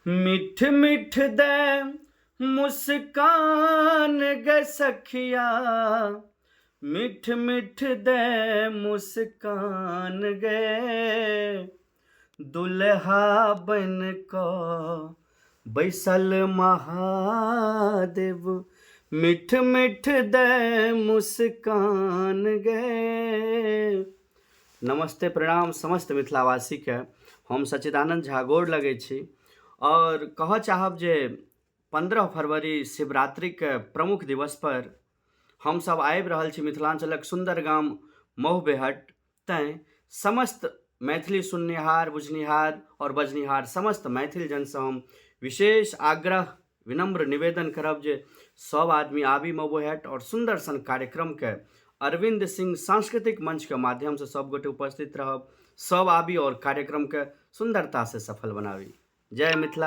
मिठ मिठ दे मुस्कान गे सखिया, मिठ मिठ दे मुस्कान गे, दुल्हा बन कऽ बैसल महादेव, मिठ मिठ दे मुस्कान गे। नमस्ते, प्रणाम समस्त मिथिलावासीके। हम सच्चिदानन्द झा गोर लगै छी आओर कहऽ चाहब जे 15 फरवरी शिवरात्रिके प्रमुख दिवसपर हमसभ आबि रहल छी मिथिलाञ्चलक सुन्दर गाम मऊ बेहट। तैँ समस्त मैथिली सुननिहार, बुझनिहार आओर बजनिहार समस्त मैथिल जनसँ हम विशेष आग्रह, विनम्र निवेदन करब जे सब आदमी आबी मऊ बेहट आओर सुन्दर सन कार्यक्रमके अरविन्द सिंह सांस्कृतिक मंचके माध्यमसँ सब गोटे उपस्थित रहब। सब आबी आओर कार्यक्रमके सुन्दरतासँ सफल बनाबी। जय मिथिला।